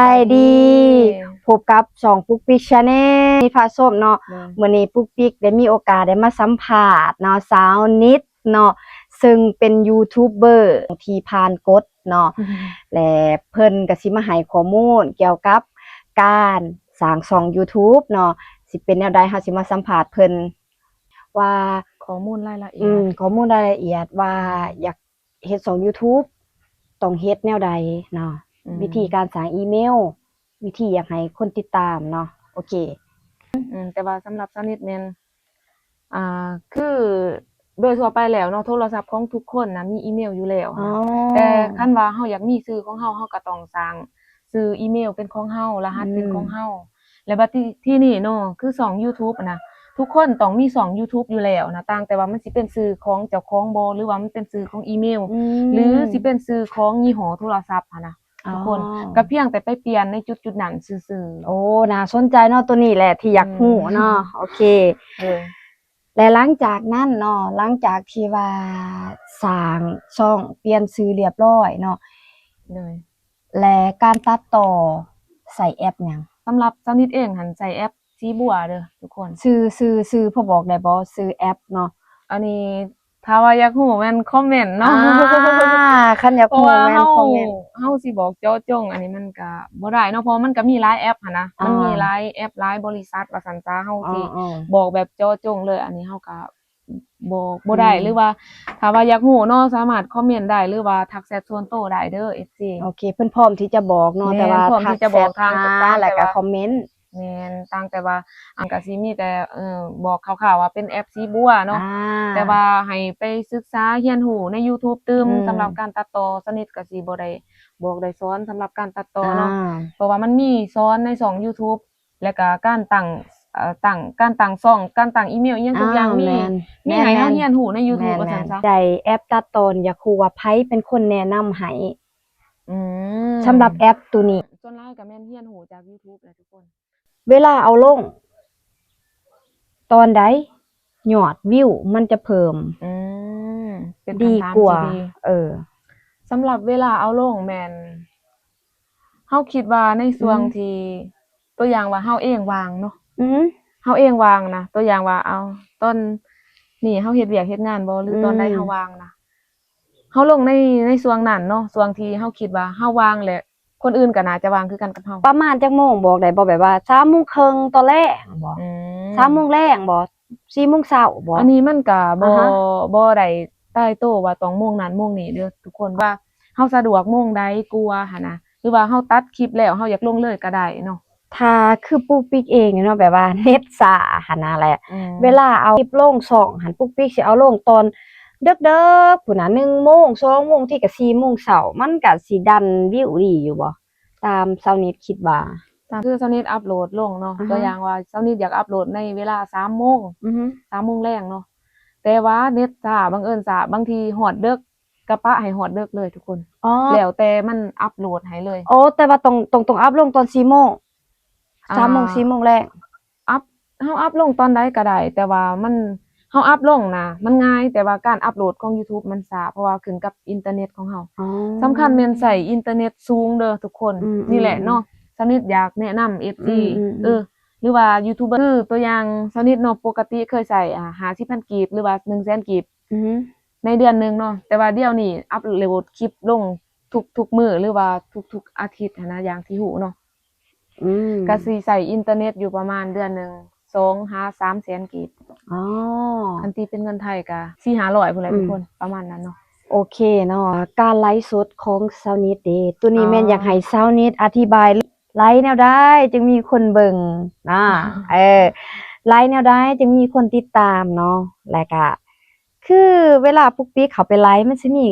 ສະບາຍດີ ພົບກັບຊ່ອງປຸກປິກ Channel ມີພະສົມເນາະ. ໂດຍ ມື້ນີ້ປຸກປິກໄດ້ມີໂອກາດໄດ້ມາສຳພາດເນາະ ສາວນິດເນາະ ເຊິ່ງເປັນຢູທູບເບີທີ່ຜ່ານກົດເນາະ ແລະ ເພິ່ນກໍຊິມາໃຫ້ຂໍ້ມູນກ່ຽວກັບການສ້າງຊ່ອງຢູທູບເນາະ. ຊິເປັນແນວໃດ ເຮົາຊິມາສຳພາດເພິ່ນວ່າ ຂໍ້ມູນລາຍລະອຽດ ອືມ ຂໍ້ມູນລາຍລະອຽດວ່າ ອືມ ຢາກ ເຮັດຊ່ອງຢູທູບຕ້ອງເຮັດແນວໃດເນາະ ອືມ ວິທີການສ້າງອີເມວ ວິທີຢາກໃຫ້ຄົນຕິດຕາມເນາະ. ໂອເຄ ອືມ ແຕ່ວ່າສຳລັບສາວນິດແມ່ນ ອ່າ ຄືໂດຍທົ່ວໄປແລ້ວເນາະ ໂທລະສັບຂອງທຸກຄົນນະມີອີເມວຢູ່ແລ້ວນະ. ອໍ ແຕ່ຄັນວ່າເຮົາຢາກມີຊື່ຂອງເຮົາ ເຮົາກໍຕ້ອງສ້າງຊື່ອີເມວເປັນຂອງເຮົາ ລະຫັດເປັນຂອງເຮົາ ອືມ ແລະ ບັດທີ ທີນີ້ເນາະ ຄືຊ່ອງຢູທູບຫັ້ນນະ ທຸກຄົນຕ້ອງມີຊ່ອງຢູທູບຢູ່ແລ້ວນະ ຕ່າງແຕ່ວ່າມັນຊິເປັນຊື່ຂອງເຈົ້າຂອງບໍ່ ຫຼືວ່າມັນເປັນຊື່ຂອງອີເມວ ອືມ ຫຼືຊິເປັນຊື່ຂອງຍີ່ຫໍ້ໂທລະສັບຫັ້ນນະ ທຸກຄົນ ອໍ ກໍພຽງແຕ່ໄປປ່ຽນໃນຈຸດໆນັ້ນຊື່ໆ. ໂອ້ ໜ້າສົນໃຈເນາະ ໂຕນີ້ແຫຼະທີ່ຢາກຮູ້ເນາະ. ອືມ ໂອເຄ ເອີ ແລະ ຫຼັງຈາກນັ້ນເນາະ ຫຼັງຈາກທີ່ວ່າສ້າງຊ່ອງ ປ່ຽນຊື່ລຽບລ້ອຍເນາະ ໂດຍ ແລະ ການຕັດຕໍ່ໃຊ້ແອັບຫຍັງ? ສຳລັບສາວນິດເອງຫັ້ນໃຊ້ແອັບສີບົວເດີທຸກຄົນ. ຊື່ ຊື່ ຊື່ພໍບອກໄດ້ບໍ່? ຊື່ແອັບເນາະ ອັນນີ້ຖ້າວ່າຢາກຮູ້ແມ່ນຄອມເມັນເນາະ. ອ່າ ຄັນຢາກຮູ້ແມ່ນຄອມເມັນ. ເຮົາຊິບອກເຈາະຈົງ ອັນນີ້ມັນກະບໍ່ໄດ້ເນາະ ເພາະມັນກະມີຫຼາຍແອັບຫັ້ນນະ ມັນມີຫຼາຍແອັບຫຼາຍບໍລິສັດວ່າຊັ້ນຊະ ເຮົາຊິບອກແບບເຈາະຈົງເລີຍ ອັນນີ້ເຮົາກະ ບໍ່ ບໍ່ໄດ້ ອືມ ຫຼືວ່າຖ້າວ່າຢາກຮູ້ເນາະ ສາມາດຄອມເມັນໄດ້ ຫຼືວ່າທັກແຊັດສ່ວນໂຕໄດ້ເດີ ເອັຟຊີ. ໂອເຄ ເພິ່ນພ້ອມທີ່ຈະບອກເນາະ ແມ່ນ ແຕ່ວ່າທັກແຊັດຫາ ແລ້ວກໍຄອມເມັນ. ແມ່ນ ຕ່າງແຕ່ວ່າ ອັນກໍຊິມີແຕ່ ເອີ ບອກຄ່າວໆວ່າເປັນແອັບສີບົວເນາະ ອ່າ ແຕ່ວ່າໃຫ້ໄປສຶກສາຮຽນຮູ້ໃນຢູທູບຕື່ມ. ອືມ ສຳລັບການຕັດຕໍ່ ສາວນິດກໍຊິບໍ່ໄດ້ບອກໄດ້ສອນສຳລັບການຕັດຕໍ່ເນາະ ອ່າ ເພາະວ່າມັນມີສອນໃນຊ່ອງຢູທູບ ແລ້ວກະການຕັ້ງ ເອີ ຕັ້ງ ການຕັ້ງຊ່ອງ ການຕັ້ງອີເມວ ອີ່ຫຍັງທຸກຢ່າງ ອ່າ ມີ ແມ່ນ ມີໃຫ້ເຮົາຮຽນຮູ້ໃນຢູທູບ ວ່າຊັ້ນຊະ. ໄດ້ແອັບຕັດຕໍ່ ຢາກຮູ້ວ່າໃຜເປັນຄົນແນະນຳໃຫ້? ອືມ ສຳລັບແອັບໂຕນີ້ ສ່ວນຫຼາຍກະແມ່ນຮຽນຮູ້ຈາກຢູທູບແຫຼະທຸກຄົນ. ເວລາເອົາລົງ ຕອນໃດຍອດວິວມັນຈະເພີ່ມ ອືມ ເປັນຄຳຖາມທີ່ດີ ດີກວ່າ? ເອີ ສຳລັບເວລາເອົາລົງແມ່ນ ເຮົາຄິດວ່າໃນຊ່ວງ ອືມ ທີ່ ຕົວຢ່າງວ່າເຮົາເອງວ່າງເນາະ ອືມ ເຮົາເອງວ່າງນະ ຕົວຢ່າງວ່າ ເອົາ ຕອນນີ້ເຮົາເຮັດວຽກເຮັດງານບໍ່ ຫຼື ອືມ ຕອນໃດເຮົາວ່າງນະ ເຮົາລົງໃນ ໃນຊ່ວງນັ້ນເນາະ ຊ່ວງທີ່ເຮົາຄິດວ່າເຮົາວ່າງ ແລະ ຄົນອື່ນກໍໜ້າຈະວ່າງຄືກັນກັບເຮົາ. ປະມານຈັກໂມງບອກໄດ້ບໍ່? ແບບວ່າສາມໂມງເຄິ່ງຕອນແລງບໍ? ອືມ ສາມໂມງແລງບໍ? ສີ່ໂມງເຊົ້າບໍ? ອັນນີ້ມັນກະບໍ່ ອ່າຮະ ບໍ່ໄດ້ຕາຍໂຕວ່າຕ້ອງໂມງນັ້ນໂມງນີ້ເດີທຸກຄົນ ວ່າເຮົາສະດວກໂມງໃດກວ່າຫັ້ນນະ ຫຼືວ່າເຮົາຕັດຄລິບແລ້ວເຮົາຢາກລົງເລີຍກະໄດ້ເນາະ. ຖ້າຄືປຸກປິກເອງນີ້ເນາະ ແບບວ່າເນັດຊ້າຫັ້ນນະແຫຼະ ອືມ ເວລາເອົາຄລິບລົງຊ່ອງຫັ້ນ ປຸກປິກຊິເອົາລົງຕອນເດິກໆພຸ້ນນະ ໜຶ່ງໂມງ ສອງໂມງ ທີ່ກະສີ່ໂມງເຊົ້າ ມັນກະຊິດັນວິວດີຢູ່ບໍ່? ຕາມຊາວນິດຄິດວ່າ ຕາມຄືຊາວນິດອັບໂຫຼດລົງເນາະ ອ່າຮະ ຕົວຢ່າງວ່າຊາວນິດຢາກອັບໂຫຼດໃນເວລາສາມໂມງ ອືຮຶ ສາມໂມງແລງເນາະ ແຕ່ວ່າເນັດຊ້າ ບັງເອີນຊ້າ ບາງທີຮອດເດິກ ກະປະໃຫ້ຮອດເດິກເລີຍທຸກຄົນ ອໍ ແລ້ວແຕ່ມັນອັບໂຫຼດໃຫ້ເລີຍ. ອໍ ແຕ່ວ່າຕ້ອງ ຕ້ອງ ຕ້ອງອັບລົງຕອນສີ່ໂມງ ອ່າ ສາມໂມງ ສີ່ໂມງແລງ ອັບ ເຮົາອັບລົງຕອນໃດກະໄດ້ ແຕ່ວ່າມັນ ເຮົາອັບລົງນະ ມັນງ່າຍ ແຕ່ວ່າການອັບໂຫຼດຂອງຢູທູບມັນຊ້າ ເພາະວ່າຂຶ້ນກັບອິນເຕີເນັດຂອງເຮົາ. ອໍ ສຳຄັນແມ່ນໃຊ້ອິນເຕີເນັດສູງເດີທຸກຄົນ. ອືມໆໆ ນີ້ແຫຼະເນາະ ຊາວນິດຢາກແນະນຳເອັຟຊີ ອືມໆໆ ເອີ ຫຼືວ່າຢູທູບເບີ ຄືຕົວຢ່າງຊາວນິດເນາະ ປົກກະຕິເຄີຍໃຊ້ ອ່າ ຫ້າສິບພັນກີບ ຫຼືວ່າໜຶ່ງແສນກີບ ອືຮຶ ໃນເດືອນໜຶ່ງເນາະ ແຕ່ວ່າດຽວນີ້ອັບໂຫຼດຄລິບລົງທຸກໆມື້ ຫຼືວ່າທຸກໆອາທິດຫັ້ນນະ ຢ່າງທີ່ຮູ້ເນາະ ອືມ ກະຊິໃຊ້ອິນເຕີເນັດຢູ່ປະມານເດືອນໜຶ່ງສອງຫາສາມແສນກີບ. ອໍ ຄັນຕີເປັນເງິນໄທກະສີ່ຫ້າຮ້ອຍພຸ້ນແຫຼະ ອືມ ທຸກຄົນ ປະມານນັ້ນເນາະ. ໂອເຄເນາະ ການໄລຟ໌ສົດຂອງຊາວນິດເດ ໂຕນີ້ແມ່ນ ອໍ ຢາກໃຫ້ຊາວນິດອະທິບາຍ ໄລຟ໌ແນວໃດຈຶ່ງມີຄົນເບິ່ງນະ ເອີ ໄລຟ໌ແນວໃດຈຶ່ງມີຄົນຕິດຕາມເນາະ ແລະກະ ຄືເວລາປຸກປິກເຂົ້າໄປໄລຟ໌ ມັນຊິມີ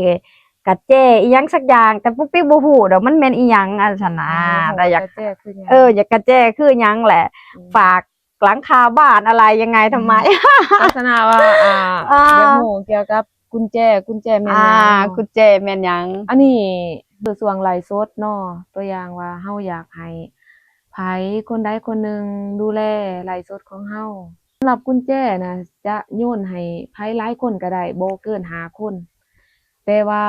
ກະແຈອີ່ຫຍັງສັກຢ່າງ ແຕ່ປຸກປິກບໍ່ຮູ້ດອກມັນແມ່ນອີ່ຫຍັງ ອັນຊັ້ນນະ ແຕ່ຢາກ ກະແຈຄືຫຍັງ ເອີ ຢາກກະແຈຄືຫຍັງແຫຼະ ອືມ ຝາກຫຼັງຄາບ້ານອະໄລຍັງໄງທຳໄມ ອືມ ລັກສະນະວ່າ ອ່າ ອ່າ ຢາກຮູ້ກ່ຽວກັບກຸນແຈ ກຸນແຈແມ່ນຫຍັງ ອ່າ ເນາະ ກຸນແຈແມ່ນຫຍັງ. ອັນນີ້ຄືຊ່ວງໄລຟ໌ສົດເນາະ ຕົວຢ່າງວ່າເຮົາຢາກໃຫ້ໃຜຄົນໃດຄົນໜຶ່ງດູແລໄລຟ໌ສົດຂອງເຮົາ ສຳລັບກຸນແຈນະ ຈະໂຍນໃຫ້ໃຜຫຼາຍຄົນກະໄດ້ ບໍ່ເກີນຫ້າຄົນ ແຕ່ວ່າ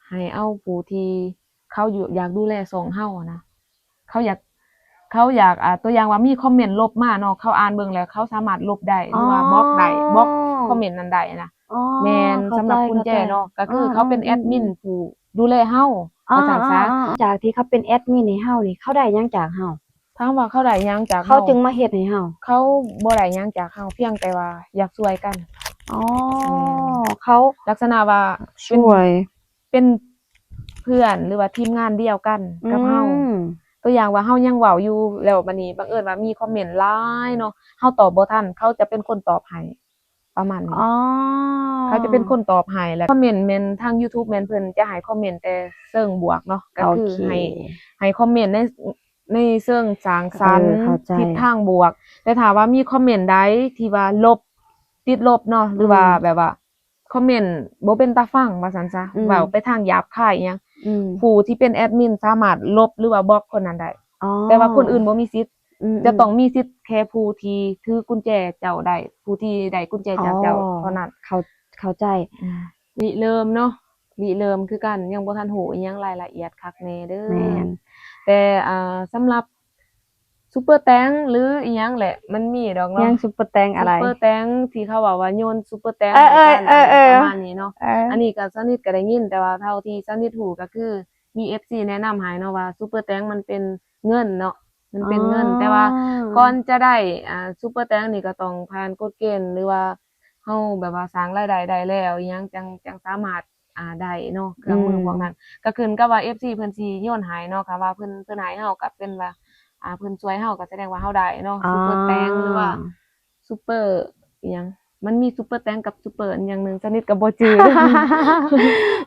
ໃຫ້ເອົາຜູ້ທີ່ເຂົາຢູ່ ຢາກດູແລຊ່ອງເຮົາຫັ້ນນະ ເຂົາຢາກ ເຂົາຢາກ ອ່າ ຕົວຢ່າງວ່າມີຄອມເມັນລົບມາເນາະ ເຂົາອ່ານເບິ່ງແລ້ວເຂົາສາມາດລົບໄດ້ ຫຼືວ່າບລັອກໄດ້ ບລັອກຄອມເມັນນັ້ນໄດ້ນະ. ອໍ ແມ່ນ ເຂົ້າໃຈ ສຳລັບຄຸນແຈເນາະ ເຂົ້າໃຈ ກໍຄືເຂົາເປັນແອດມິນຜູ້ດູແລເຮົາ ອໍ ວ່າຊັ້ນຊະ. ອໍ ຈາກທີ່ເຂົາເປັນແອດມິນໃຫ້ເຮົານີ້ ເຂົາໄດ້ຫຍັງຈາກເຮົາ? ຖາມວ່າເຂົາໄດ້ຫຍັງຈາກເຮົາ? ເຂົາຈຶ່ງມາເຮັດໃຫ້ເຮົາ? ເຂົາບໍ່ໄດ້ຫຍັງຈາກເຮົາ ພຽງແຕ່ວ່າຢາກຊ່ວຍກັນ. ອໍ ແມ່ນ ເຂົາລັກສະນະວ່າເປັນ ຊ່ວຍ ເປັນເພື່ອນ ຫຼືວ່າທີມງານດຽວກັນກັບເຮົາ. ອືມ ຕົວຢ່າງວ່າເຮົາຍັງເວົ້າຢູ່ ແລ້ວບັດນີ້ບັງເອີນວ່າມີຄອມເມັນຫຼາຍເນາະ ເຮົາຕອບບໍ່ທັນ ເຂົາຈະເປັນຄົນຕອບໃຫ້ ປະມານນີ້. ອໍ ເຂົາຈະເປັນຄົນຕອບໃຫ້ ແລ້ວຄອມເມັນແມ່ນທາງ YouTube ແມ່ນເພິ່ນຈະໃຫ້ຄອມເມັນແຕ່ເຊີງບວກເນາະ ກໍຄືໃຫ້ ໃຫ້ຄອມເມັນໃນ ໃນເຊີງສ້າງສັນ ເອີ ເຂົ້າໃຈ ທິດທາງບວກ. ແຕ່ຖ້າວ່າມີຄອມເມັນໃດທີ່ວ່າລົບ ຕິດລົບເນາະ ຫຼືວ່າ ອືມ ແບບວ່າຄອມເມັນບໍ່ເປັນຕາຟັງວ່າຊັ້ນຊະ ອືມ ເວົ້າໄປທາງຫຍາບຄາຍອີ່ຫຍັງ ອືມ ຜູ້ທີ່ເປັນແອດມິນສາມາດລົບ ຫຼືວ່າບລັອກຄົນນັ້ນໄດ້. ອໍ ແຕ່ວ່າຄົນອື່ນບໍ່ມີສິດ ອືມ ຈະຕ້ອງມີສິດແຄ່ຜູ້ທີ່ຖືກຸນແຈເຈົ້າໄດ້ ຜູ້ທີ່ໄດ້ກຸນແຈຈາກເຈົ້າເທົ່ານັ້ນ. ເຂົ້າ ເຂົ້າໃຈ. ອືມ ລິເລີ່ມເນາະ ລິເລີ່ມຄືກັນ ຍັງບໍ່ທັນຮູ້ອີ່ຫຍັງລາຍລະອຽດຄັກແນ່ເດີ. ແມ່ນ ແຕ່ ອ່າ ສຳລັບ ຊຸບເປີແຕງ ຫຼື ອີ່ຫຍັງແຫຼະ ມັນມີດອກເນາະ. ຍັງຊຸບເປີແຕງອະໄລ? ຊຸບເປີແຕງທີ່ເຂົາເວົ້າວ່າໂຍນຊຸບເປີແຕງ ເອີ ໃຫ້ກັນ ເອີ ເອີ ປະມານນີ້ເນາະ. ເອີ ອັນນີ້ກໍຊາວນິດກໍໄດ້ຍິນ ແຕ່ວ່າເທົ່າທີ່ຊາວນິດຮູ້ກໍຄືມີເອັຟຊີແນະນຳໃຫ້ເນາະວ່າ ຊຸບເປີແຕງມັນເປັນເງິນເນາະ ມັນເປັນເງິນ. ອໍ ແຕ່ວ່າກ່ອນຈະໄດ້ ອ່າ ຊຸບເປີແຕງນີ້ກໍຕ້ອງຜ່ານກົດເກນ ຫຼືວ່າເຮົາແບບວ່າສ້າງລາຍໄດ້ໄດ້ແລ້ວອີ່ຫຍັງ ຈັ່ງ ຈັ່ງສາມາດ ອ່າ ໄດ້ເນາະ ເຄື່ອງມື ອືມ ພວກນັ້ນ ກໍຂຶ້ນກັບວ່າເອັຟຊີເພິ່ນຊິໂຍນໃຫ້ເນາະ. ຖ້າວ່າເພິ່ນ ເພິ່ນໃຫ້ເຮົາກໍເປັນວ່າ ອ່າ ເພິ່ນຊ່ວຍເຮົາ ກໍສະແດງວ່າເຮົາໄດ້ເນາະ. ອໍ ຊຸບເປີແຕງ ຫຼືວ່າຊຸບເປີອີ່ຫຍັງ ມັນມີຊຸບເປີແຕງກັບຊຸບເປີອີ່ຫຍັງໜຶ່ງ ຊາວນິດກໍບໍ່ຈື່.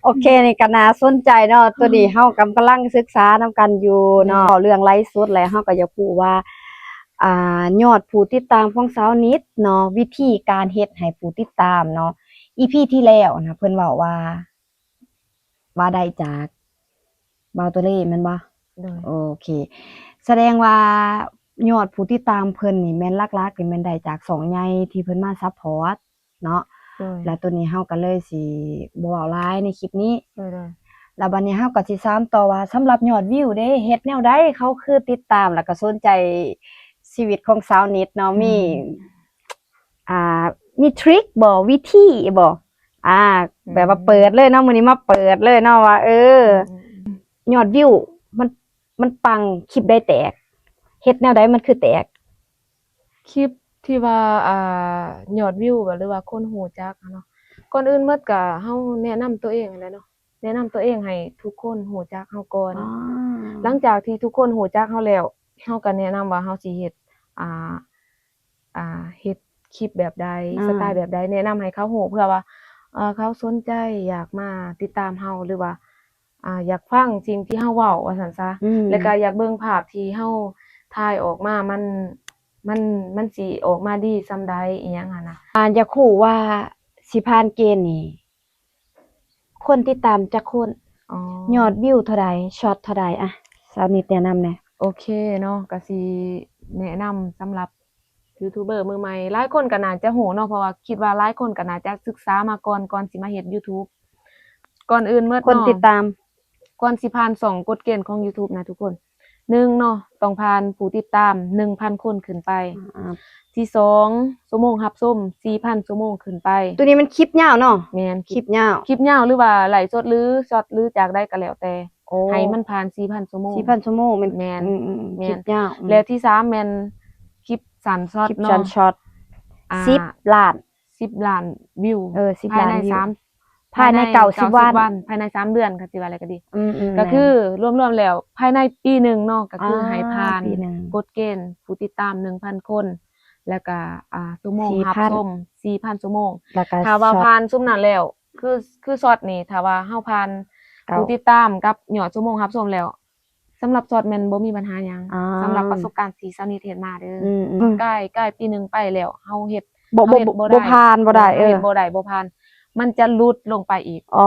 ໂອເຄ ນີ້ກໍໜ້າສົນໃຈເນາະ ໂຕນີ້ເຮົາກໍກຳລັງສຶກສານຳກັນຢູ່ເນາະ. ແມ່ນ ເວົ້າເລື່ອງໄລຟ໌ສົດແລ້ວ ເຮົາກໍຢາກຮູ້ວ່າ ອ່າ ຍອດຜູ້ຕິດຕາມຂອງຊາວນິດເນາະ ວິທີການເຮັດໃຫ້ຜູ້ຕິດຕາມເນາະ ອີພີທີ່ແລ້ວນະ ເພິ່ນເວົ້າວ່າ ວ່າໄດ້ຈາກບ່າວໂຕເລແມ່ນບໍ່? ໂດຍ ໂອເຄ ສະແດງວ່າຍອດຜູ້ຕິດຕາມເພິ່ນນີ້ແມ່ນຫຼັກໆນີ້ແມ່ນໄດ້ຈາກຊ່ອງໃຫຍ່ທີ່ເພິ່ນມາຊັບພອດເນາະ. ໂດຍ ແລ້ວໂຕນີ້ເຮົາກໍເລີຍຊິບໍ່ເວົ້າຫຼາຍໃນຄລິບນີ້. ໂດຍ ໂດຍ ແລ້ວບັດນີ້ເຮົາກໍຊິຖາມຕໍ່ວ່າ ສຳລັບຍອດວິວເດ້ ເຮັດແນວໃດເຂົາຄືຕິດຕາມ ແລ້ວກໍສົນໃຈຊີວິດຂອງຊາວນິດເນາະ? ອືມ ມີ ອ່າ ມີທຣິກບໍ່ ວິທີບໍ່? ອ່າ ອືມ ແບບວ່າເປີດເລີຍເນາະ ມື້ນີ້ມາເປີດເລີຍເນາະວ່າ ເອີ ອືມ ຍອດວິວມັນ ມັນປັງ ຄລິບໃດແຕກ ເຮັດແນວໃດມັນຄືແຕກ? ຄລິບທີ່ວ່າ ອ່າ ຍອດວິວ ຫຼືວ່າຄົນຮູ້ຈັກຫັ້ນເນາະ ກ່ອນອື່ນໝົດກະເຮົາແນະນຳຕົວເອງຫັ້ນແຫຼະເນາະ ແນະນຳຕົວເອງໃຫ້ທຸກຄົນຮູ້ຈັກເຮົາກ່ອນ. ອໍ ຫຼັງຈາກທີ່ທຸກຄົນຮູ້ຈັກເຮົາແລ້ວ ເຮົາກໍແນະນຳວ່າເຮົາຊິເຮັດ ອ່າ ອ່າ ເຮັດຄລິບແບບໃດ ອ່າ ສະໄຕແບບໃດ ແນະນຳໃຫ້ເຂົາຮູ້ ເພື່ອວ່າ ເອີ ເຂົາສົນໃຈຢາກມາຕິດຕາມເຮົາ ຫຼືວ່າ ອ່າ ຢາກຟັງສິ່ງທີ່ເຮົາເວົ້າວ່າຊັ້ນຊະ ອືມ ແລ້ວກໍຢາກເບິ່ງພາບທີ່ເຮົາຖ່າຍອອກມາ ມັນ ມັນ ມັນຊິອອກມາດີສ່ຳໃດ ອີ່ຫຍັງຫັ້ນນະ. ອ່າ ຢາກຮູ້ວ່າຊິຜ່ານເກນນີ້ ຄົນຕິດຕາມຈັກຄົນ? ອໍ ຍອດວິວເທົ່າໃດ? ຊັອດເທົ່າໃດ? ອ່ະ ຊາວນິດແນະນຳແດ່. ໂອເຄເນາະ ກະຊິແນະນຳສຳລັບຢູທູບເບີມືໃໝ່ ຫຼາຍຄົນກະໜ້າຈະຮູ້ເນາະ ເພາະວ່າຄິດວ່າຫຼາຍຄົນກະໜ້າຈະສຶກສາມາກ່ອນ ກ່ອນຊິມາເຮັດຢູທູບ. ກ່ອນອື່ນໝົດເນາະ ຄົນຕິດຕາມ ກ່ອນຊິຜ່ານຊ່ອງກົດເກນຂອງຢູທູບນະທຸກຄົນ ໜຶ່ງເນາະ ຕ້ອງຜ່ານຜູ້ຕິດຕາມໜຶ່ງພັນຄົນຂຶ້ນໄປ. ອ່າ ທີສອງ ຊົ່ວໂມງຮັບຊົມສີ່ພັນຊົ່ວໂມງຂຶ້ນໄປ. ໂຕນີ້ມັນຄລິບຍາວເນາະ? ແມ່ນ ຄລິບຍາວ ຄລິບຍາວ ຫຼືວ່າໄລຟ໌ສົດ ຫຼືຊັອດ ຫຼືຈາກໃດກໍແລ້ວແຕ່ ໂອ້ ໃຫ້ມັນຜ່ານສີ່ພັນຊົ່ວໂມງ. ສີ່ພັນຊົ່ວໂມງ ແມ່ນ ແມ່ນ ອືມໆ ແມ່ນ ຄລິບຍາວ ອືມ ແລະ ທີສາມແມ່ນຄລິບສັ້ນຊັອດ ຄລິບເນາະ ສັ້ນຊັອດ ອ່າ ສິບລ້ານ ສິບລ້ານວິວ ເອີ ສິບລ້ານວິວ ພາຍໃນສາມ ພາຍໃນເກົ້າສິບວັນ ພາຍໃນສາມເດືອນ ກໍຊິວ່າແລ້ວກໍດີ ອືມໆ ກໍຄື ແມ່ນ ລວມໆແລ້ວພາຍໃນປີໜຶ່ງເນາະ ກໍຄື ອ່າ ໃຫ້ຜ່ານ ປີໜຶ່ງ ກົດເກນຜູ້ຕິດຕາມໜຶ່ງພັນຄົນ ແລ້ວກໍ ອ່າ ຊົ່ວໂມງ ສີ່ພັນ ຮັບຊົມສີ່ພັນຊົ່ວໂມງ ແລ້ວກໍ ຖ້າວ່າ ຊັອດ ຜ່ານຊຸມນັ້ນແລ້ວ ຄື ຄືຊັອດນີ້ ຖ້າວ່າເຮົາຜ່ານ ເກົ້າ ຜູ້ຕິດຕາມກັບຍອດຊົ່ວໂມງຮັບຊົມແລ້ວ ສຳລັບຊັອດແມ່ນບໍ່ມີບັນຫາຫຍັງ ອ່າ ສຳລັບປະສົບການທີ່ຊາວນິດເຮັດມາເດີ ອືມໆ ກາຍ ກາຍປີໜຶ່ງໄປແລ້ວ ເຮົາເຮັດ ບໍ່ ເຮົາເຮັດບໍ່ ບໍ່ໄດ້ ບໍ່ຜ່ານ ບໍ່ໄດ້ ເອີ ເຮົາເຮັດບໍ່ໄດ້ ບໍ່ຜ່ານ ມັນຈະຫຼຸດລົງໄປອີກ. ອໍ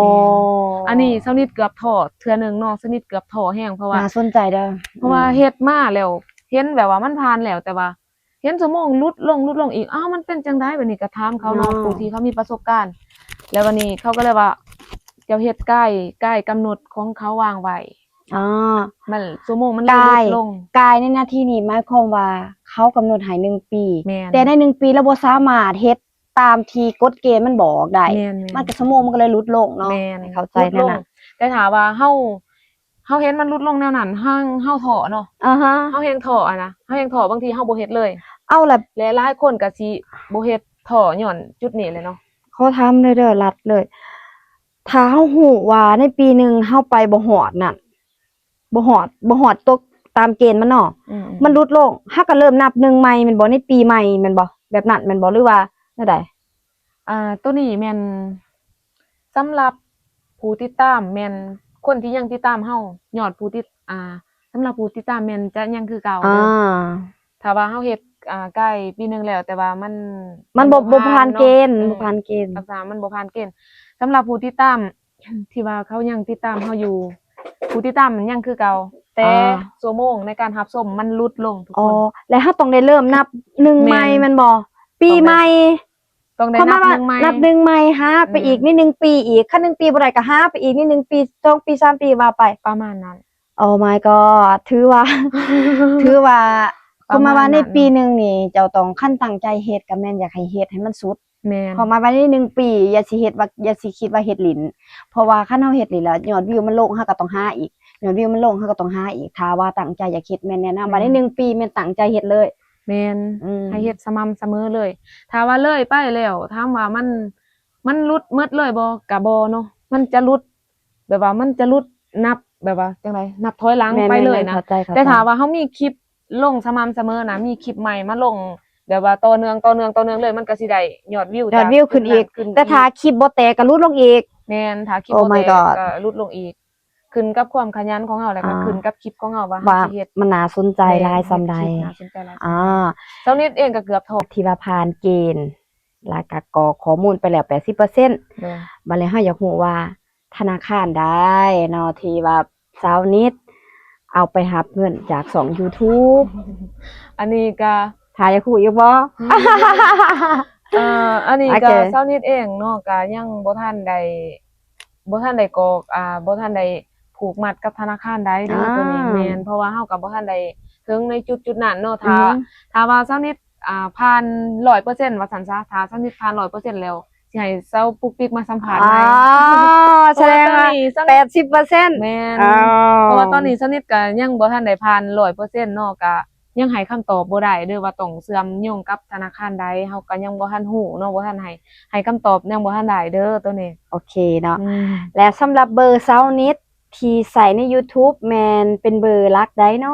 ແມ່ນ ອັນນີ້ຊາວນິດເກືອບທໍ້ເທື່ອໜຶ່ງເນາະ ຊາວນິດເກືອບທໍ້ແຮງ ເພາະວ່າ ໜ້າສົນໃຈເດີ ເພາະວ່າ ອືມ ເຮັດມາແລ້ວ ເຫັນແບບວ່າມັນຜ່ານແລ້ວ ແຕ່ວ່າ ເຫັນຊົ່ວໂມງຫຼຸດລົງ ຫຼຸດລົງອີກ ອ້າວ ມັນເປັນຈັ່ງໃດ? ບັດນີ້ກໍຖາມເຂົາເນາະ ເນາະ ຜູ້ທີ່ເຂົາມີປະສົບການ ແລ້ວບັດນີ້ເຂົາກໍເລີຍວ່າ ເຈົ້າເຮັດກາຍ ກາຍກຳນົດຂອງເຂົາວາງໄວ້ ອໍ ມັນ ຊົ່ວໂມງມັນເລີຍຫຼຸດລົງ. ກາຍ ກາຍໃນນາທີນີ້ໝາຍຄວາມວ່າເຂົາກຳນົດໃຫ້ໜຶ່ງປີ ແມ່ນ ແຕ່ໃນໜຶ່ງປີລາວບໍ່ສາມາດເຮັດຕາມທີ່ກົດເກນມັນບອກໄດ້ ແມ່ນໆ ມັນກໍ ຊົ່ວໂມງມັນກໍເລີຍຫຼຸດລົງເນາະ ແມ່ນ ໃຫ້ເຂົ້າໃຈແນວນັ້ນ. ຫຼຸດລົງ ແຕ່ຖ້າວ່າເຮົາ ເຮົາເຫັນມັນຫຼຸດລົງແນວນັ້ນ ເຮົາ ເຮົາທໍ້ເນາະ ອາຮະ ເຮົາແຮງທໍ້ຫັ້ນນະ ເຮົາແຮງທໍ້ ບາງທີເຮົາບໍ່ເຮັດເລີຍ. ເອົາລະ ແລະ ຫຼາຍຄົນກໍຊິບໍ່ເຮັດ ທໍ້ຍ້ອນຈຸດນີ້ແຫຼະເນາະ. ຂໍຖາມເລີຍເດີ ລັດເລີຍ ຖ້າເຮົາຮູ້ວ່າໃນປີໜຶ່ງເຮົາໄປບໍ່ຮອດນັ້ນ ບໍ່ຮອດ ບໍ່ຮອດຕົກຕາມເກນມັນເນາະ ອືມໆ ມັນຫຼຸດລົງ ເຮົາກໍເລີ່ມນັບໜຶ່ງໃໝ່ແມ່ນບໍ່ ໃນປີໃໝ່ແມ່ນບໍ່ ແບບນັ້ນແມ່ນບໍ່ ຫຼືວ່າແນວໃດ? ອ່າ ໂຕນີ້ແມ່ນສຳລັບຜູ້ຕິດຕາມ ແມ່ນຄົນທີ່ຍັງຕິດຕາມເຮົາ ຍອດຜູ້ຕິດ ອ່າ ສຳລັບຜູ້ຕິດຕາມແມ່ນຈະຍັງຄືເກົ່າເດີ. ອ່າ ຖ້າວ່າເຮົາເຮັດ ອ່າ ກາຍປີໜຶ່ງແລ້ວ ແຕ່ວ່າມັນ ມັນບໍ່ ມັນບໍ່ຜ່ານເນາະ ບໍ່ຜ່ານເກນ ເອີ ບໍ່ຜ່ານເກນ ລັກສະນະມັນບໍ່ຜ່ານເກນ. ສຳລັບຜູ້ຕິດຕາມທີ່ວ່າເຂົາຍັງຕິດຕາມເຮົາຢູ່ ຜູ້ຕິດຕາມມັນຍັງຄືເກົ່າ ແຕ່ ອ່າ ຊົ່ວໂມງໃນການຮັບຊົມມັນຫຼຸດລົງທຸກຄົນ. ອໍ ແລະເຮົາຕ້ອງໄດ້ເລີ່ມນັບໜຶ່ງໃໝ່ ແມ່ນ ແມ່ນບໍ່? ປີໃໝ່ ຕ້ອງໄດ້ ຕ້ອງໄດ້ນັບໜຶ່ງໃໝ່ ຄວາມໝາຍວ່ານັບໜຶ່ງໃໝ່ ຫາໄປອີກ ແມ່ນ ໃນໜຶ່ງປີອີກ ຄັນໜຶ່ງປີບໍ່ໄດ້ກໍຫາໄປອີກໃນໜຶ່ງປີ ສອງປີ ສາມປີ ວ່າໄປ ປະມານນັ້ນ. Oh my god ຖືວ່າ ຖືວ່າ ປະມານນັ້ນ ຄວາມໝາຍວ່າໃນປີໜຶ່ງນີ້ເຈົ້າຕ້ອງ ຄັນຕັ້ງໃຈເຮັດກໍແມ່ນຢາກໃຫ້ເຮັດໃຫ້ມັນສຸດ. ແມ່ນ ຄວາມໝາຍວ່າໃນໜຶ່ງປີ ຢ່າຊິເຮັດວ່າ ຢ່າຊິຄິດວ່າເຮັດຫຼິ້ນ ເພາະວ່າຄັນເຮົາເຮັດຫຼິ້ນແລ້ວ ຍອດວິວມັນລົງ ເຮົາກໍຕ້ອງຫາອີກ ຍອດວິວມັນລົງ ເຮົາກໍຕ້ອງຫາອີກ. ຖ້າວ່າຕັ້ງໃຈຢາກເຮັດ ແມ່ນແນະນຳວ່າໃນ ແມ່ນ ໜຶ່ງປີແມ່ນຕັ້ງໃຈເຮັດເລີຍ. ແມ່ນ ອືມ ໃຫ້ເຮັດສະໝ່ຳສະເໝີເລີຍ. ຖ້າວ່າເລີຍໄປແລ້ວ ຖາມວ່າມັນ ມັນຫຼຸດໝົດເລີຍບໍ່? ກະບໍ່ເນາະ ມັນຈະຫຼຸດ ແບບວ່າມັນຈະຫຼຸດ ນັບແບບວ່າຈັ່ງໃດ ນັບຖອຍຫຼັງ ແມ່ນໆ ໄປເລີຍນະ. ເຂົ້າໃຈ ເຂົ້າໃຈ. ແຕ່ຖ້າວ່າເຮົາມີຄລິບລົງສະໝ່ຳສະເໝີນະ ມີຄລິບໃໝ່ມາລົງ ແບບວ່າຕໍ່ເນື່ອງ ຕໍ່ເນື່ອງ ຕໍ່ເນື່ອງເລີຍ ມັນກໍຊິໄດ້ຍອດວິວ ຍອດວິວຂຶ້ນອີກ ຈາກຈຸດນັ້ນຂຶ້ນ ແຕ່ຖ້າຄລິບບໍ່ແຕກກໍຫຼຸດລົງອີກ. ແມ່ນ ຖ້າຄລິບ Oh my god ບໍ່ແຕກກໍຫຼຸດລົງອີກ ຂຶ້ນກັບຄວາມຂະຫຍັນຂອງເຮົາ ແລ້ວກໍ ອ່າ ຂຶ້ນກັບຄລິບຂອງເຮົາວ່າ ວ່າ ເຮົາຊິເຮັດ ມັນໜ້າສົນໃຈ ແມ່ນ ຫຼາຍສ່ຳໃດ. ເຮັດຄລິບໜ້າສົນໃຈຫຼາຍສ່ຳໃດ. ອ່າ ຊາວນິດເອງກໍເກືອບຖອກ ທີ່ວ່າຜ່ານເກນ ແລ້ວກໍກໍຂໍ້ມູນໄປແລ້ວ ແປດສິບເປີເຊັນ ແມ່ນ ບັດນີ້ເຮົາຢາກຮູ້ວ່າ ທະນາຄານໃດເນາະ ທີ່ວ່າຊາວນິດເອົາໄປຮັບເງິນຈາກຊ່ອງ YouTube? ອັນນີ້ກະ ຖ້າຢາກຮູ້ຢູ່ບໍ່? ເອີ ອັນນີ້ກະ ໂອເຄ ຊາວນິດເອງເນາະ ກະຍັງບໍ່ທັນໄດ້ ບໍ່ທັນໄດ້ກອກ ອ່າ ບໍ່ທັນໄດ້ຜູກມັດກັບທະນາຄານໃດເດີ ອ່າ ໂຕນີ້ ແມ່ນ ເພາະວ່າເຮົາກະບໍ່ທັນໄດ້ເຖິງໃນຈຸດໆນັ້ນເນາະ. ຖ້າ ອືຮຶ ຖ້າວ່າຊາວນິດ ອ່າ ຜ່ານຮ້ອຍເປີເຊັນວ່າຊັ້ນຊະ ຖ້າຊາວນິດຜ່ານຮ້ອຍເປີເຊັນແລ້ວ ຊິໃຫ້ຊາວປຸກປິກມາສຳພາດໃໝ່. ອໍ ສະແດງວ່າ ເພາະວ່າຕອນນີ້ຊາວນິດ ແປດສິບເປີເຊັນ ແມ່ນ ອໍ ເພາະວ່າຕອນນີ້ຊາວນິດກະຍັງບໍ່ທັນໄດ້ຜ່ານຮ້ອຍເປີເຊັນເນາະ ກະຍັງໃຫ້ຄຳຕອບບໍ່ໄດ້ເດີ ວ່າຕ້ອງເຊື່ອມໂຍງກັບທະນາຄານໃດ ເຮົາກະຍັງບໍ່ທັນຮູ້ເນາະ ບໍ່ທັນໃຫ້ ໃຫ້ຄຳຕອບຍັງບໍ່ທັນໄດ້ເດີໂຕນີ້. ໂອເຄເນາະ ອືມ ແລະ ສຳລັບເບີຊາວນິດທີ່ໃຊ້ໃນ YouTube ແມ່ນເປັນເບີຫຼັກໃດເນາະ?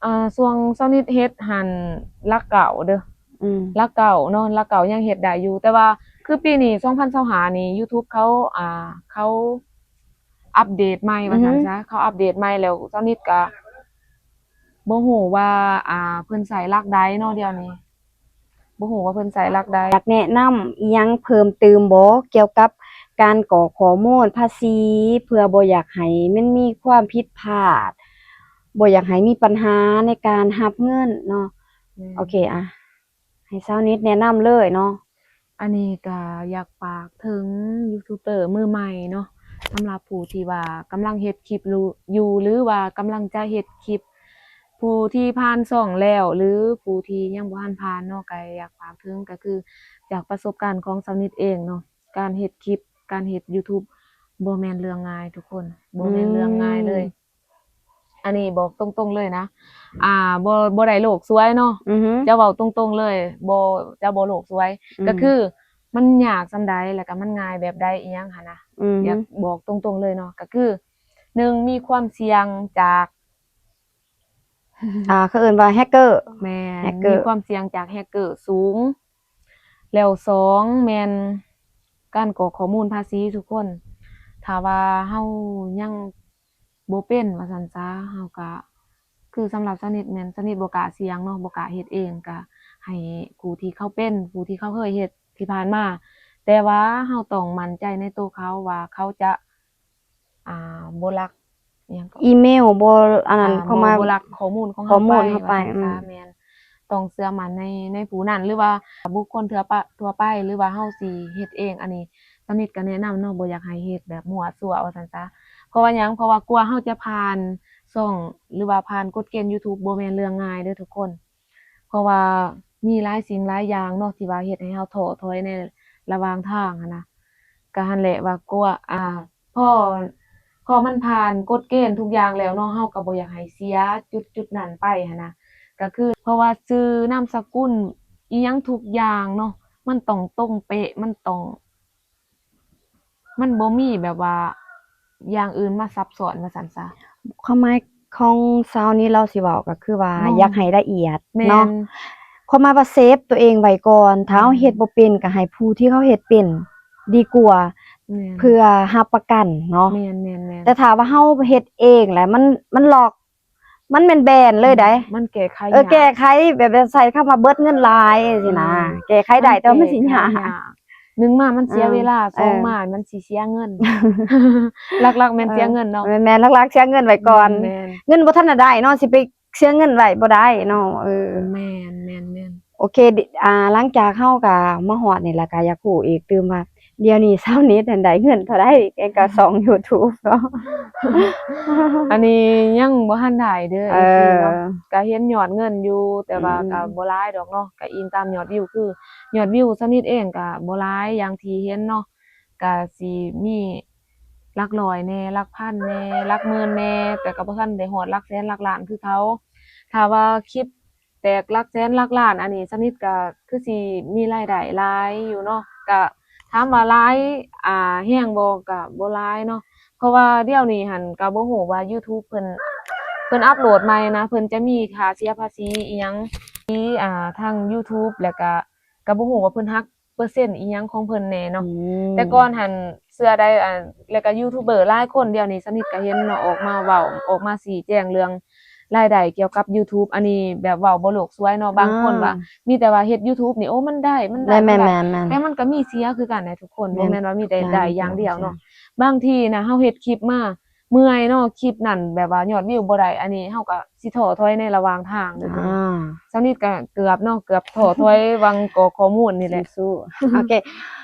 ອ່າ ຊ່ວງຊາວນິດເຮັດຫັ້ນຫຼັກເກົ້າເດີ ອືມ ຫຼັກເກົ້າເນາະ ຫຼັກເກົ້າຍັງເຮັດໄດ້ຢູ່ ແຕ່ວ່າຄືປີນີ້ ສອງພັນຊາວຫ້ານີ້ YouTube ເຂົາ ອ່າ ເຂົາອັບເດດໃໝ່ວ່າຊັ້ນຊະ ອືຮຶ ເຂົາອັບເດດໃໝ່ແລ້ວ ຊາວນິດກະບໍ່ຮູ້ວ່າ ອ່າ ເພິ່ນໃຊ້ຫຼັກໃດເນາະດຽວນີ້. ບໍ່ຮູ້ວ່າເພິ່ນໃຊ້ຫຼັກໃດ. ຢາກແນະນຳອີ່ຫຍັງເພີ່ມຕື່ມບໍ່ ກ່ຽວກັບການກອກຂໍ້ມູນພາສີ ເພື່ອບໍ່ຢາກໃຫ້ມັນມີຄວາມຜິດພາດ ບໍ່ຢາກໃຫ້ມີບັນຫາໃນການຮັບເງິນເນາະ? ແມ່ນ ໂອເຄ ອ່ະ ໃຫ້ຊາວນິດແນະນຳເລີຍເນາະ. ອັນນີ້ກະຢາກຝາກເຖິງຢູທູບເບີມືໃໝ່ເນາະ ສຳລັບຜູ້ທີ່ວ່າກຳລັງເຮັດຄລິບຢູ່ ຫຼືວ່າກຳລັງຈະເຮັດຄລິບ ຜູ້ທີ່ຜ່ານຊ່ອງແລ້ວ ຫຼືຜູ້ທີ່ຍັງບໍ່ທັນຜ່ານເນາະ ກະຢາກຝາກເຖິງ ກະຄືຈາກປະສົບການຂອງຊາວນິດເອງເນາະ ການເຮັດຄລິບ ການເຮັດຢູທູບ ບໍ່ແມ່ນເລື່ອງງ່າຍທຸກຄົນ ບໍ່ແມ່ນເລື່ອງງ່າຍເລີຍ. ອືມ ອັນນີ້ບອກຕົງໆເລີຍນະ ອ່າ ບໍ່ ບໍ່ໄດ້ໂລກສວຍເນາະ ອືຮຶ ຈະເວົ້າຕົງໆເລີຍ ບໍ່ ຈະບໍ່ໂລກສວຍ ອືມ ກະຄືມັນຍາກສ່ຳໃດ ແລ້ວກະມັນງ່າຍແບບໃດ ອີ່ຫຍັງຫັ້ນນະ ອືຮຶ ຢາກບອກຕົງໆເລີຍເນາະ ກະຄື ໜຶ່ງ ມີຄວາມສ່ຽງຈາກ ອ່າ ເຂົາເອີ້ນວ່າແຮັກເກີ ແມ່ນ ແຮັກເກີ ມີຄວາມສ່ຽງຈາກແຮັກເກີສູງ ແລ້ວສອງ ແມ່ນການກອກຂໍ້ມູນພາສີທຸກຄົນ ຖ້າວ່າເຮົາຍັງບໍ່ເປັນວ່າຊັ້ນຊະ ເຮົາກະ ຄືສຳລັບຊາວນິດແມ່ນ ຊາວນິດບໍ່ກ້າສ່ຽງເນາະ ບໍ່ກ້າເຮັດເອງ ກະໃຫ້ຜູ້ທີ່ເຂົາເປັນ ຜູ້ທີ່ເຂົາເຄີຍເຮັດທີ່ຜ່ານມາ ແຕ່ວ່າເຮົາຕ້ອງໝັ້ນໃຈໃນໂຕເຂົາວ່າເຂົາຈະ ອ່າ ບໍ່ລັກ ອີ່ຫຍັງເກາະ ອີເມວ ບໍ່ ອັນນັ້ນ ອ່າ ເຂົ້າມາ ບໍ່ ບໍ່ລັກຂໍ້ມູນຂອງເຮົາໄປ ຂ້ອມວນເຮົາໄປ ວ່າຊັ້ນຊະ ອືມ ແມ່ນ ຕ້ອງເຊື່ອໝັ້ນໃນ ໃນຜູ້ນັ້ນ ຫຼືວ່າບຸກຄົນທົ່ວໄປ ທົ່ວໄປ ຫຼືວ່າເຮົາຊິເຮັດເອງ ອັນນີ້ຊາວນິດກະແນະນຳເນາະ ບໍ່ຢາກໃຫ້ເຮັດແບບມົ້ວຊົ່ວວ່າຊັ້ນຊະ ເພາະວ່າຫຍັງ? ເພາະວ່າກວ່າເຮົາຈະຜ່ານຊ່ອງ ຫຼືວ່າຜ່ານກົດເກນ YouTube ບໍ່ແມ່ນເລື່ອງງ່າຍເດີທຸກຄົນ. ເພາະວ່າມີຫຼາຍສິ່ງຫຼາຍຢ່າງເນາະ ທີ່ວ່າເຮັດໃຫ້ເຮົາທໍ້ຖອຍໃນລະຫວ່າງທາງຫັ້ນນະ. ກະຫັ້ນແຫຼະວ່າກວ່າ ອ່າ ພໍ ພໍມັນຜ່ານກົດເກນທຸກຢ່າງແລ້ວເນາະ ເຮົາກໍບໍ່ຢາກໃຫ້ເສຍຈຸດໆນັ້ນໄປຫັ້ນນະ. ກໍຄືເພາະວ່າຊື່ນາມສະກຸນອີ່ຫຍັງທຸກຢ່າງເນາະ ມັນຕ້ອງຕົງເປະ ມັນຕ້ອງ ມັນບໍ່ມີແບບວ່າຢ່າງອື່ນມາຊັບຊ້ອນວ່າຊັ້ນຊະ. ຄວາມໝາຍຂອງຊາວນີ້ລາວຊິເວົ້າກໍຄືວ່າ ເນາະ ຢາກໃຫ້ລະອຽດ ແມ່ນ ເນາະ ຄວາມໝາຍວ່າເຊບຕົວເອງໄວ້ກ່ອນ ຖ້າເຮົາ ອືມ ເຮັດບໍ່ເປັນກໍໃຫ້ຜູ້ທີ່ເຂົາເຮັດເປັນດີກວ່າ ແມ່ນ ເພື່ອຮັບປະກັນເນາະ. ແມ່ນໆໆ ແຕ່ຖ້າວ່າເຮົາເຮັດເອງແລ້ວມັນ ມັນລັອກ ມັນແມ່ນແບນເລີຍໃດ໋ ອືມ ມັນແກ້ໄຂ ເອີ ຍາກ ແກ້ໄຂແບບ ແບບໃຊ້ຄຳວ່າເບິດເງິນຫຼາຍຊີ້ນະ ອືມ ແກ້ໄຂໄດ້ ມັນ ແຕ່ວ່າມັນຊິຍາກ ແກ້ໄຂຍາກ ໜຶ່ງມາມັນເສຍເວລາ ເອີ ສອງມາມັນຊິເສຍເງິນ ເອີ ຫຼັກໆແມ່ນເສຍເງິນເນາະ ເອີ ແມ່ນໆ ຫຼັກໆເສຍເງິນໄວ້ກ່ອນ ອືມ ແມ່ນ ເງິນບໍ່ທັນໄດ້ເນາະ ຊິໄປເສຍເງິນໄວ້ບໍ່ໄດ້ເນາະ ເອີ ແມ່ນໆໆ ໂອເຄ ອ່າ ຫຼັງຈາກເຮົາກໍມາຮອດນີ້ ແລ້ວກໍຢາກຮູ້ອີກຕື່ມວ່າ ດຽວນີ້ຊາວນິດຫັ້ນໄດ້ເງິນເທົ່າໃດ ແກ່ກັບ ອືມ ຊ່ອງ YouTube ເນາະ? ອັນນີ້ຍັງບໍ່ທັນໄດ້ເດີ ເອີ ເອັຟຊີ ເນາະ ກະເຫັນຍອດເງິນຢູ່ ແຕ່ວ່າ ອືມ ກະບໍ່ຫຼາຍດອກເນາະ ກະອີງຕາມຍອດວິວ ຄືຍອດວິວຊາວນິດເອງກະບໍ່ຫຼາຍຢ່າງທີ່ເຫັນເນາະ ກະຊິມີຫຼັກຮ້ອຍແດ່ ຫຼັກພັນແດ່ ຫຼັກໝື່ນແດ່ ແຕ່ກະບໍ່ທັນໄດ້ຮອດຫຼັກແສນຫຼັກລ້ານຄືເຂົາ. ຖ້າວ່າຄລິບ ແຕກຫຼັກແສນຫຼັກລ້ານ ອັນນີ້ຊາວນິດກໍຄືຊິມີລາຍໄດ້ຫຼາຍຢູ່ເນາະ ກະຖາມວ່າຫຼາຍ ອ່າ ແຮງບໍ່ ກະບໍ່ຫຼາຍເນາະ ເພາະວ່າດຽວນີ້ຫັ້ນກະບໍ່ຮູ້ວ່າ YouTube ເພິ່ນ ເພິ່ນອັບໂຫຼດໃໝ່ນະ ເພິ່ນຈະມີຄ່າເສຍພາສີອີ່ຫຍັງ ທີ່ ອ່າ ທາງ YouTube ແລ້ວກະ ກະບໍ່ຮູ້ວ່າເພິ່ນຫັກເປີເຊັນອີ່ຫຍັງຂອງເພິ່ນແດ່ເນາະ ອືມ ແຕ່ກ່ອນຫັ້ນ ເຊື່ອໄດ້ ອ່າ ແລ້ວກະຢູທູບເບີຫຼາຍຄົນ ດຽວນີ້ຊາວນິດກະເຫັນເນາະ ອອກມາເວົ້າ ອອກມາຊີ້ແຈງເລື່ອງລາຍໄດ້ກ່ຽວກັບຢູທູບ ອັນນີ້ແບບເວົ້າບໍ່ໂລກສວຍເນາະ ບາງຄົນວ່າ ອ່າ ມີແຕ່ວ່າເຮັດຢູທູບນີ້ ໂອ້ ມັນໄດ້ ມັນໄດ້ ແມ່ນໆ ມັນໄດ້ ແມ່ນໆ ແຕ່ມັນກະມີເສຍຄືກັນນະທຸກຄົນ ແມ່ນ ບໍ່ແມ່ນວ່າມີແຕ່ໄດ້ຢ່າງດຽວເນາະ ທຸກຢ່າງ ແມ່ນ ບາງທີນະ ເຮົາເຮັດຄລິບມາ ເມື່ອຍເນາະ ຄລິບນັ້ນແບບວ່າຍອດວິວບໍ່ໄດ້ ອັນນີ້ເຮົາກໍຊິທໍ້ຖອຍໃນລະຫວ່າງທາງເດ້ ອ່າ ຊາວນິດກໍເກືອບເນາະ ເກືອບທໍ້ຖອຍຫວ່າງກອກຂໍ້ມູນນີ້ແຫຼະ ສູ້ໆ ໂອເຄ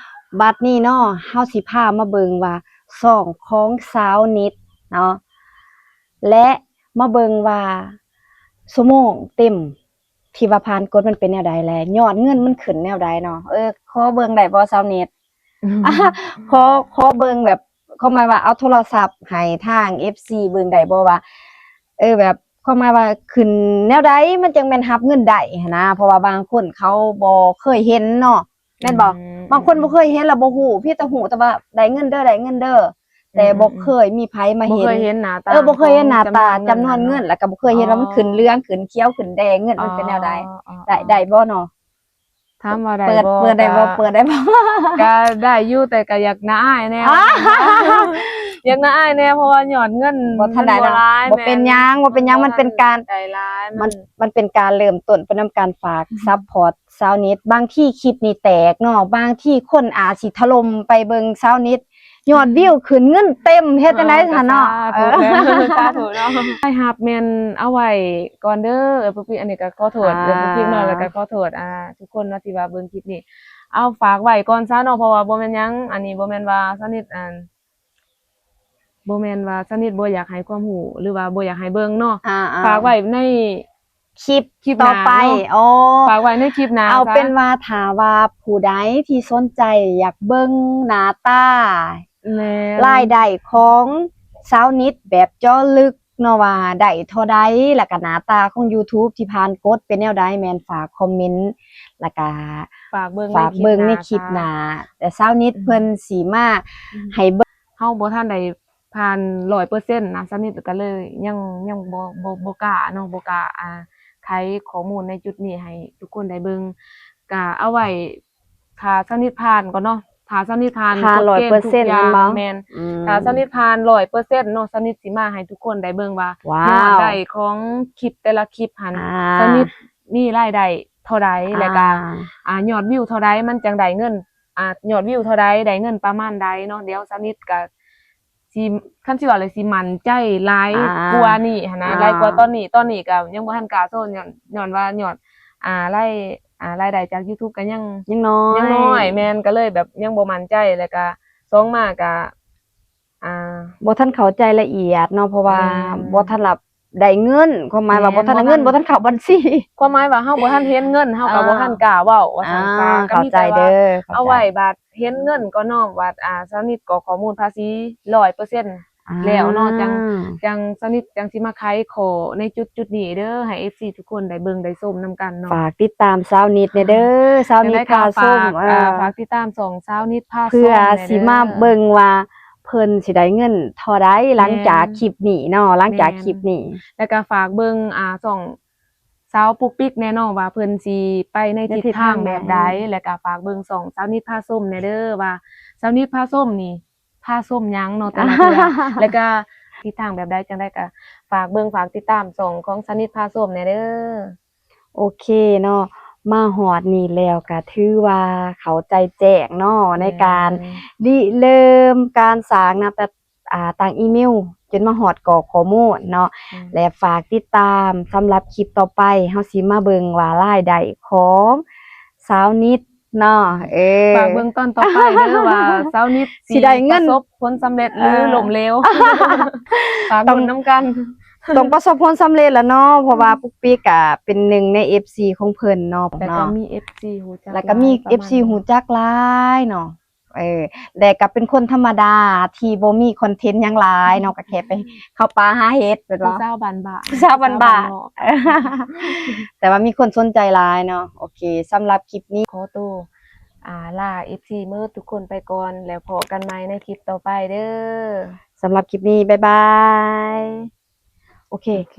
ບັດນີ້ເນາະ ເຮົາຊິພາມາເບິ່ງວ່າຊ່ອງຂອງຊາວນິດເນາະ ແລະ ມາເບິ່ງວ່າຊົ່ວໂມງເຕັມທີ່ວ່າຜ່ານກົດມັນເປັນແນວໃດ ແລະ ຍອດເງິນມັນຂຶ້ນແນວໃດເນາະ ເອີ ຂໍເບິ່ງໄດ້ບໍ່ຊາວນິດ? ຂໍ ຂໍເບິ່ງແບບ ຄວາມໝາຍວ່າເອົາໂທລະສັບໃຫ້ທາງເອັຟຊີເບິ່ງໄດ້ບໍ່ວ່າ ເອີ ແບບ ຄວາມໝາຍວ່າຂຶ້ນແນວໃດມັນຈັ່ງແມ່ນຮັບເງິນໄດ້ຫັ້ນນະ ເພາະວ່າບາງຄົນເຂົາບໍ່ເຄີຍເຫັນເນາະ ແມ່ນບໍ່? ອືມ ບາງຄົນບໍ່ເຄີຍເຫັນແລ້ວບໍ່ຮູ້ ມີແຕ່ຮູ້ແຕ່ວ່າໄດ້ເງິນເດີ ໄດ້ເງິນເດີ ອືມ ແຕ່ບໍ່ເຄີຍມີໃຜມາເຫັນ ບໍ່ເຄີຍເຫັນໜ້າຕາ ເອີ ບໍ່ເຄີຍເຫັນໜ້າຕາ ຂອງຈຳນວນເງິນຫັ້ນເນາະ ຈຳນວນເງິນ ແລ້ວກໍບໍ່ເຄີຍເຫັນວ່າມັນຂຶ້ນເຫຼືອງ ອໍ ຂຶ້ນຂຽວ ຂຶ້ນແດງ ເງິນມັນເປັນແນວໃດ ອໍ ອໍ ໄດ້ ໄດ້ບໍ່ເນາະ? ຖາມວ່າໄດ້ບໍ່ ເປີດ ເປີດໄດ້ບໍ່ ກໍ ເປີດໄດ້ບໍ່? ກໍໄດ້ຢູ່ ແຕ່ກໍຢາກໜ້າອາຍແດ່ ອໍ ຢາກໜ້າອາຍແດ່ ເພາະວ່າຍອດເງິນບໍ່ທັນໄດ້ ມັນບໍ່ຫຼາຍ ເນາະ ບໍ່ເປັນຫຍັງ ແມ່ນ ບໍ່ເປັນຫຍັງ ມັນເປັນການ ໄດ້ຫຼາຍ ມັນ ມັນ ມັນເປັນການເລີ່ມຕົ້ນໄປນຳການຝາກ ອືມ ຊັບພອດຊາວນິດ ບາງທີຄລິບນີ້ແຕກເນາະ ບາງທີຄົນອາດຊິຖະຫຼົ່ມໄປເບິ່ງຊາວນິດ ຍອດວິວຂຶ້ນ ເງິນເຕັມ ເຮັດຈັ່ງໃດຊັ້ນເນາະ? ເອີ ສາທຸ ເອີ ສາທຸເນາະ ລາຍຮັບແມ່ນເອົາໄວ້ກ່ອນເດີ ເອື້ອຍປຸກປິກ ອັນນີ້ກໍຂໍໂທດ ອ່າ ເອື້ອຍປຸກປິກເນາະ ແລ້ວກໍຂໍໂທດ ອ່າ ທຸກຄົນເນາະ ທີ່ວ່າເບິ່ງຄລິບນີ້ ເອົາຝາກໄວ້ກ່ອນຊະເນາະ ເພາະວ່າບໍ່ແມ່ນຫຍັງ ອັນນີ້ບໍ່ແມ່ນວ່າຊາວນິດ ອັນ ບໍ່ແມ່ນວ່າຊາວນິດບໍ່ຢາກໃຫ້ຄວາມຮູ້ ຫຼືວ່າບໍ່ຢາກໃຫ້ເບິ່ງເນາະ ອ່າໆ ຝາກໄວ້ໃນ ຄລິບ ຄລິບ ຕໍ່ໄປ ໜ້າເນາະ ອໍ ຝາກໄວ້ໃນຄລິບໜ້າ ເອົາ ຊະ ເປັນວ່າຖ້າວ່າຜູ້ໃດທີ່ສົນໃຈຢາກເບິ່ງໜ້າຕາ ແມ່ນ ລາຍໄດ້ຂອງຊາວນິດແບບເຈາະເລິກເນາະ ວ່າໄດ້ເທົ່າໃດ ແລ້ວກະໜ້າຕາຂອງຢູທູບທີ່ຜ່ານກົດເປັນແນວໃດ ແມ່ນຝາກຄອມເມັນ ແລ້ວກະຝາກເບິ່ງ ຝາກເບິ່ງໃນຄລິບໜ້າ ແຕ່ຊາວນິດ ອືມ ເພິ່ນຊິມາ ອືມ ໃຫ້ເບິ່ງ ເຮົາບໍ່ທັນໄດ້ ຜ່ານຮ້ອຍເປີເຊັນນະ ຊາວນິດກໍເລີຍຍັງ ຍັງບໍ່ ບໍ່ ບໍ່ກ້າເນາະ ບໍ່ກ້າ ອ່າ ໄຂຂໍ້ມູນໃນຈຸດນີ້ໃຫ້ທຸກຄົນໄດ້ເບິ່ງ ກະເອົາໄວ້ຖ້າຊາວນິດຜ່ານກ່ອນເນາະ ຖ້າຊາວນິດຜ່ານ ຜ່ານຮ້ອຍເປີເຊັນ ກົດເກນທຸກຢ່າງ ແມ່ນບໍ່? ແມ່ນ ອືມ ຖ້າຊາວນິດຜ່ານຮ້ອຍເປີເຊັນເນາະ ຊາວນິດຊິມາໃຫ້ທຸກຄົນໄດ້ເບິ່ງວ່າ ວ້າວ ຍອດໄດ້ຂອງຄລິບແຕ່ລະຄລິບຫັ້ນ ອ່າ ຊາວນິດມີລາຍໄດ້ເທົ່າໃດ ອ່າ ແລ້ວກະ ອ່າ ຍອດວິວເທົ່າໃດ ມັນຈັ່ງໄດ້ເງິນ ອ່າ ຍອດວິວເທົ່າໃດ ໄດ້ເງິນປະມານໃດເນາະ ດຽວຊາວນິດກະຊິ ຄັນຊິເວົ້າແລ້ວຊິໝັ້ນໃຈຫຼາຍ ອ່າ ກວ່ານີ້ຫັ້ນນະ ອ່າ ຫຼາຍກວ່າຕອນນີ້ ຕອນນີ້ກະຍັງບໍ່ທັນກ້າໂຊ ຍ້ອນ ຍ້ອນວ່າຍອດ ອ່າ ລາຍ ອ່າ ລາຍໄດ້ຈາກຢູທູບກະຍັງ ຍັງນ້ອຍ ຍັງນ້ອຍ ແມ່ນ ກະເລີຍແບບຍັງບໍ່ໝັ້ນໃຈ ແລ້ວກະສອງມາກະ ອ່າ ບໍ່ທັນເຂົ້າໃຈລະອຽດເນາະ ເພາະວ່າ ແມ່ນ ບໍ່ທັນລະໄດ້ເງິນ ຄວາມໝາຍວ່າ ແມ່ນ ບໍ່ທັນໄດ້ເງິນ ບໍ່ທັນ ບໍ່ທັນເຂົ້າບັນຊີ ຄວາມໝາຍວ່າເຮົາບໍ່ທັນເຫັນເງິນ ເຮົາກໍ ອ່າ ບໍ່ທັນກ້າເວົ້າວ່າຊັ້ນຊະ ອ່າ ກໍມີແຕ່ວ່າ ເຂົ້າໃຈເດີ ເຂົ້າໃຈ ເອົາໄວ້ບາດເຫັນເງິນກ່ອນເນາະ ບາດ ອ່າ ຊາວນິດກໍຂໍ້ມູນພາສີຮ້ອຍເປີເຊັນ ອ່າ ແລ້ວເນາະ ຈັ່ງ ຈັ່ງຊາວນິດຈັ່ງຊິມາໄຂຂໍ້ໃນຈຸດໆນີ້ເດີ ໃຫ້ເອັຟຊີທຸກຄົນໄດ້ເບິ່ງໄດ້ຊົມນຳກັນເນາະ ຝາກຕິດຕາມຊາວນິດແດ່ເດີ ຊາວນິດພາຊົມ ຈັ່ງໃດກໍຝາກ ເອີ ອ່າ ຝາກຕິດຕາມຊ່ອງຊາວນິດພາຊົມ ເພື່ອຊິມາເບິ່ງວ່າເພິ່ນຊິໄດ້ເງິນເທົ່າໃດ ຫຼັງຈາກ ແມ່ນ ຄລິບນີ້ເນາະ ຫຼັງຈາກ ແມ່ນ ຄລິບນີ້ ແລ້ວກໍຝາກເບິ່ງ ອ່າ ຊ່ອງ ສາວປຸກປິກແດ່ເນາະ ວ່າເພິ່ນຊິໄປໃນທິດທາງແບບໃດ ໃນທິດທາງໃດ ແລ້ວກໍຝາກເບິ່ງຊ່ອງສາວນິດພາຊົມແດ່ເດີ ວ່າສາວນິດພາຊົມນີ້ພາຊົມຫຍັງເນາະ ແຕ່ລະເທື່ອ ແລ້ວກໍທິດທາງແບບໃດ ຈັ່ງໃດກໍຝາກເບິ່ງຝາກຕິດຕາມຊ່ອງຂອງສາວນິດພາຊົມແດ່ເດີ. ໂອເຄເນາະ ມາຮອດນີ້ແລ້ວກໍຖືວ່າເຂົ້າໃຈແຈ້ງເນາະ ໃນການ ແມ່ນ ລິເລີ່ມການສ້າງນະ ແຕ່ ອ່າ ຕັ້ງອີເມວຈົນມາຮອດກອກຂໍ້ມູນເນາະ ແມ່ນ ແລະ ຝາກຕິດຕາມສຳລັບຄລິບຕໍ່ໄປ ເຮົາຊິມາເບິ່ງວ່າລາຍໄດ້ຂອງສາວນິດເນາະ ເອີ ຝາກເບິ່ງຕອນຕໍ່ໄປເດີວ່າສາວນິດ ຊິໄດ້ເງິນ ປະສົບຜົນສຳເລັດ ເອີ ຫຼື ລົ້ມເຫຼວ ຝາກລຸ້ນນຳກັນ ຕ້ອງປະສົບຜົນສຳເລັດລະເນາະ ເພາະວ່າ ອືມ ປຸກປິກກະເປັນໜຶ່ງໃນເອັຟຊີຂອງເພິ່ນເນາະ ແລ້ວກໍ ເນາະ ມີເອັຟຊີຮູ້ຈັກ ແລ້ວກໍມີ ຫຼາຍ ເອັຟຊີ ປະມານ ຮູ້ຈັກຫຼາຍເນາະ ເອີ ແລະກໍເປັນຄົນທຳມະດາທີ່ບໍ່ມີຄອນເທັນຫຍັງຫຼາຍເນາະ ກໍແຄ່ໄປເຂົ້າປ່າຫາເຫັດແມ່ນບໍ່ ຜູ້ສາວບ້ານໆ ຜູ້ສາວບ້ານໆ ແຕ່ວ່າມີຄົນສົນໃຈຫຼາຍເນາະ. ໂອເຄ ສຳລັບຄລິບນີ້ຂໍໂຕ ອ່າ ລາເອັຟຊີໝົດທຸກຄົນໄປກ່ອນ ແລ້ວພໍ້ກັນໃໝ່ໃນຄລິບຕໍ່ໄປເດີ. ສຳລັບຄລິບນີ້ ບາຍບາຍ. ໂອເຄ ໂອເຄ